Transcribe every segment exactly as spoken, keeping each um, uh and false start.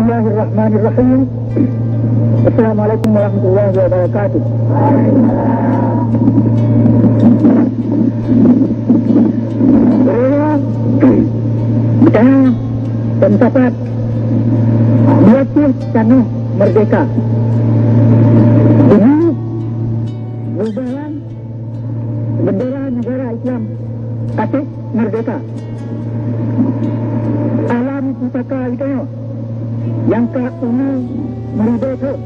Bismillahirrahmanirrahim. Assalamualaikum warahmatullahi wabarakatuh. Raya, kita pendapat dua puluh tanoh merdeka. Dulu bubaran bendera negara Islam Aceh merdeka. Alam pusaka geutanyoe nyang ka umu meuribèe thôn,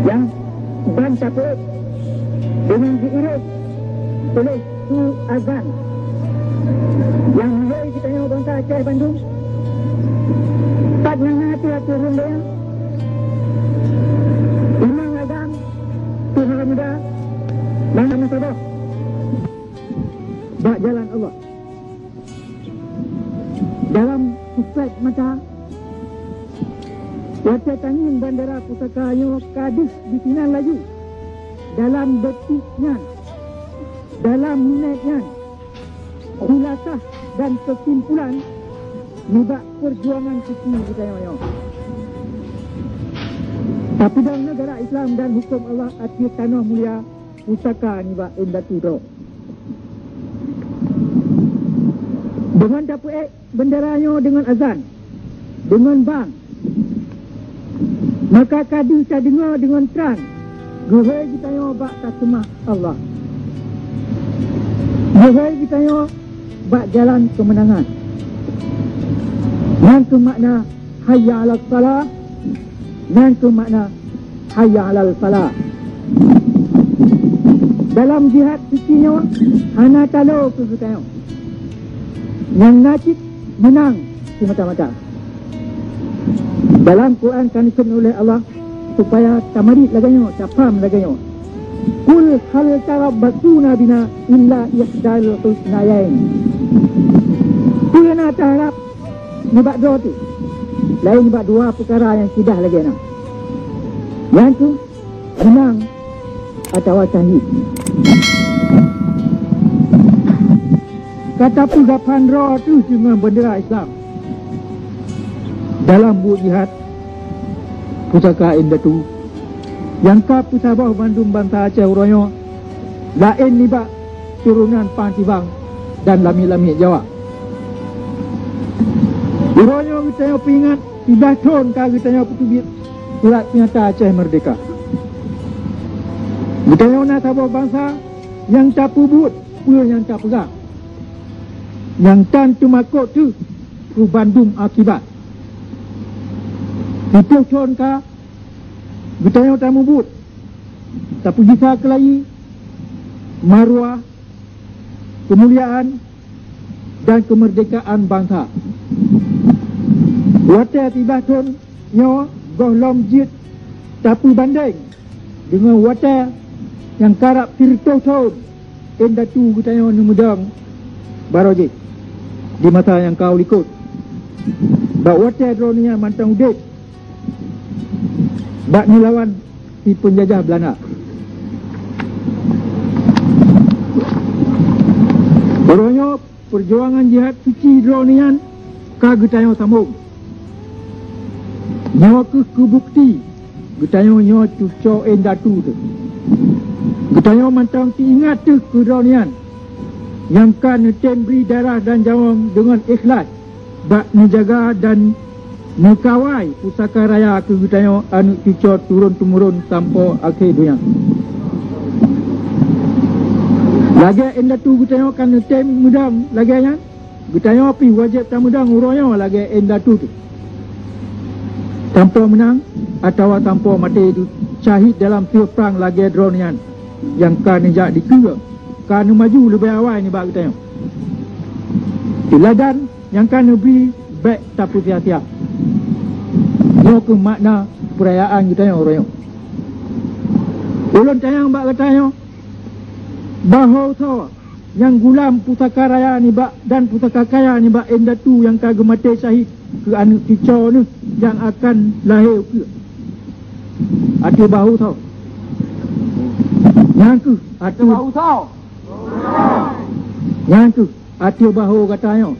nyang ban tapeuet deungon geuiréng oleh su azan nyang meuloi geutanyoe bansa Aceh bandum. Pat nyang na ateueh-ateueh rhueng donya, imam agam, tuha muda, dan saboh bak jalan Allah. Dalam seupet mata, watèe tangieng bandera pusaka nyoe ka deuh disinan laju. Dalam detik nyan, dalam minèt nyan, khulasah dan keusimpulan nibak peujuangan suci geutanyoe nyoe. Tapeudong neugara Islam dan hukôm Allah ateueh tanoh mulia pusaka nibak indatu droe. Deungon tapeuék bendera nyoe deungon azan, deungon bang, maka ka deuh tadeungoe deungon trang geuhôi geutanyoe bak taseumah Allah, geuhôi geutanyoe bak jalan keumeunangan. Nyan keuh makna hayya 'alas shalah, nyan keuh makna hayya 'alal falah. Dalam jihad suci nyoe hana talo keu geutanyoe. Nyang na cit meunang simata-mata. Dalam Quran ka neukheun ulèh Allah supaya tamarit lagèe nyoe, tapham lagèe nyoe. "Qul hal tarabbasuna bina illa ihdal husnayain." Peue na taharab nibak droe teuh, laén nibak dua peukara nyang sidah lagèe nyan, nyan keuh meunang atawa syahid. Ka tapeugaphan droe teuh deungon beundera Islam dalam buet jihad pusaka indatu nyang ka peusaboh bandum bansa Aceh uroe nyoe, laén nibak turonan Pang Tibang dan lamiet-lamiet Jawa. Uroe nyoe geutanyoe peuingat siblaih thon ka geutanyoe peuteubiet surat peunyata Aceh Meurdehka. Geutanyoe na saboh bansa nyang tapeubuet peue nyang tapeugah, nyang tan teumakot teuh keu bandum akibat. Siploh thon ka geutanyoe tamubuet, tapeugisa keulayi, maruah, keumuliaan, dan keumeurdekaan bansa. Watèe siblaih thon nyoe gohlom jeuet tapeubandeng deungon watèe nyang karab sireutôh thon indatu geutanyoe neumeudong barô jih di masa nyang ka u likot. Bak watèe droeneuh nyan mantong udeb bak neulawan si peunjajah Beulanda. Uroe nyoe peujuangan jihad suci droeneuh nyan ka geutanyoe sambông. Nyoe keuh keubukti geutanyoe nyoe cucoe indatu teuh. Geutanyoe mantong teuingat teuh keu droeneuh nyan nyang ka neutem bri darah dan nyawöng deungon ikhlaih bak neujaga dan neukawai pusaka raya keu geutanyoe aneuk cucoe turôn-teumurôn sampoe akhé donya. Lagèe indatu geutanyoe ka neutem meudong lagèe nyan, geutanyoe pih wajéb tameudong uroe nyoe lagèe indatu teuh, sampoe meunang atawa sampoe maté syahid dalam siueh prang lagèe droeneuh nyan nyang ka neujak dikeue, ka neumaju leubeh awai nibak geutanyoe. Teuladan nyang ka neubri bèk tapeusia-sia. Nyoe keuh makna peurayaan geutanyoe uroe nyoe. Ulôn tanyong bak geutanyoe, bahô soe nyang gulam pusaka raya nibak dan pusaka kaya nibak indatu nyang ka geumaté syahid keu aneuk cucoe neuh nyang akan lahé ukeue? Ateueh bahô soe? Nyan keuh ateueh bahô soe? Nyan keuh ateueh bahô gata nyoe.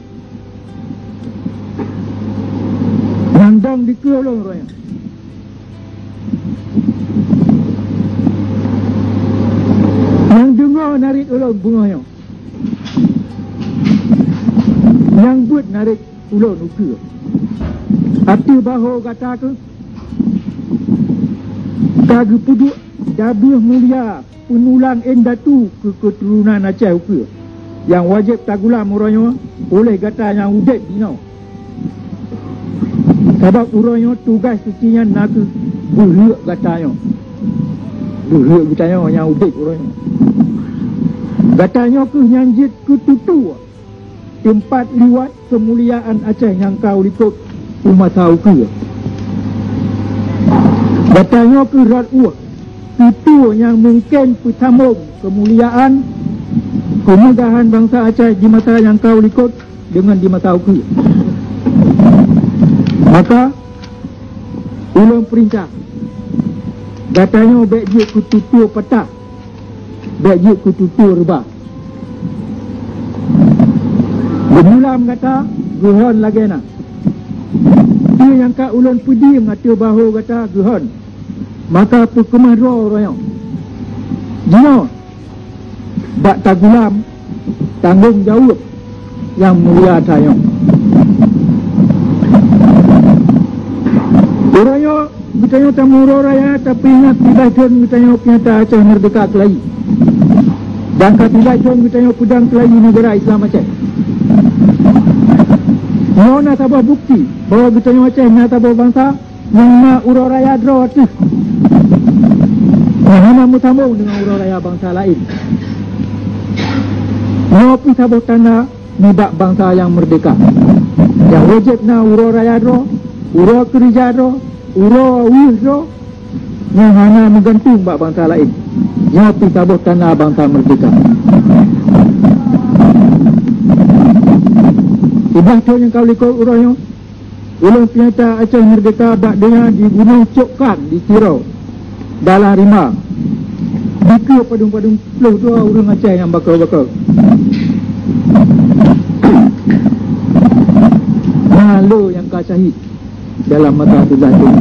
Nyang Nyang dikeue ulôn uroe nyoe. Nyang deungoe narit ulôn beungoh nyoe. Nyang beuet narit ulôn ukeue. Ateueh bahô gata keuh ka geupeuduek dabeuh mulia peunulang indatu keu keuturonan Aceh ukeue, nyang wajéb tagulam uroe nyoe oleh gata nyang udeb jinoe. Sabab uroe nyoe tugaih suci nyan na kheueh beuheuek gata nyoe. Beuheuek gata nyoe nyang udeb uroe nyoe. Gata nyoe kheueh nyang jeuet keu tutoe teumpat liwat keumuliaan Aceh nyang ka u likot u masa ukeue. Gata nyoe kheueh rot ueh tutoe nyang mungken peusambong keumuliaan keumeugahan bansa Aceh di masa nyang ka u likot deungon di masa ukeue. Maka, ulôn peurintah, gata nyoe bék jeuet keu tutoe patah, bék jeuet keu tutoe reubah. Geumulam gata geuhon lagée na. Peue nyang ka ulôn peudiem ateueh bahô gata geuhon, maka peukeumah droe uroe nyoe. Jinoe bak tagulam tanggong jaweueb nyang mulia tanyoe. Uroe nyoe geutanyoe tameuuroe raya tapeuingat siblaih thon geutanyoe peunyata Aceh Meurdehka keulayi. Dan ka siblaih thon geutanyoe peudong keulayi neugara Islam Aceh. Nyoe na saboh bukeuti bahwa geutanyoe Aceh na saboh bansa nyang na uroe raya droe teuh, nyang hana meusambong deungon uroe raya bansa laén. Nyoe pih saboh tanda nibak bansa nyang meurdehka. Nyang wajéb na uroe raya droe, uroe keureuja droe, uroe weueh droe, nyang hana meugantung bak bansa laén. Nyoe pih saboh tanda bansa meurdehka. Siblaih thon nyang ka u likot uroe nyoe, ulôn peunyata Aceh Meurdehka bak donya di Gunong Cokkan di Tiro, dalam rimba. Dikeue padum-padum ploh dua ureuëng Aceh nyang bakoe-bakoe. Na le nyang ka syahid dalam masa siblaih thon.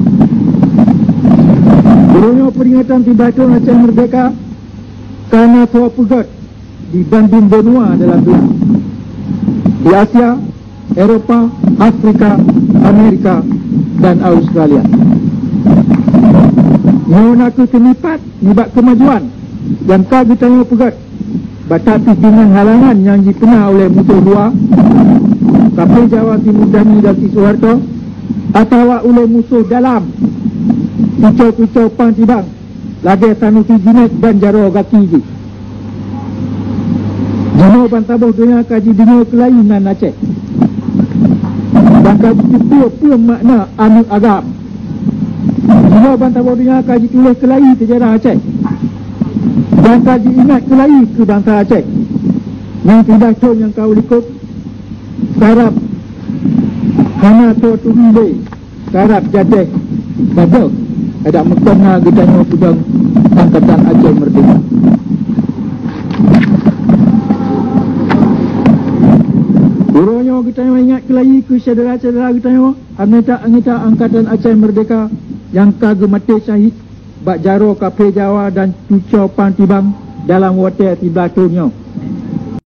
Uroe nyoe peuringatan siblaih thon Aceh Meurdehka ka na soe peugét di bandum benua dalam donya, di Asia, Eropa, Afrika, Amerika, dan Australia. Nyoe na kheueh seunipat nibak keumajuan nyang ka geutanyoe peugét, batat pih deungon halangan nyang jipeuna oleh musoh luwa, kaphé Jawa Simultani dan si Soeharto, atawa oleh musoh dalam, picoe-picoe pang tibang, lagée Sanusi Junaid dan jaroe gaki jih. Jinoe ban saboh donya ka jideungoe keulayi nan Aceh, dan ka jiteupeue peue makna aneuëk agam. Jinoe ban saboh donya ka jituléh keulayi seujarah Aceh, dan ka jiingat keulayi keu bansa Aceh. Nyang siblaih thon nyang ka u likot, karab hana soe turi lé. Karab jadeh saboh adak meukeuna geutanyoe peudong Angkatan Aceh Meurdehka. Uroe nyoe geutanyoe ingat keulayi keu syedara-syedara geutanyoe, anggota-anggota Angkatan Aceh Meurdehka nyang ka geumaté syahid bak jaroe kaphé Jawa dan cucoe pang tibang dalam watée siblaih thon nyoe.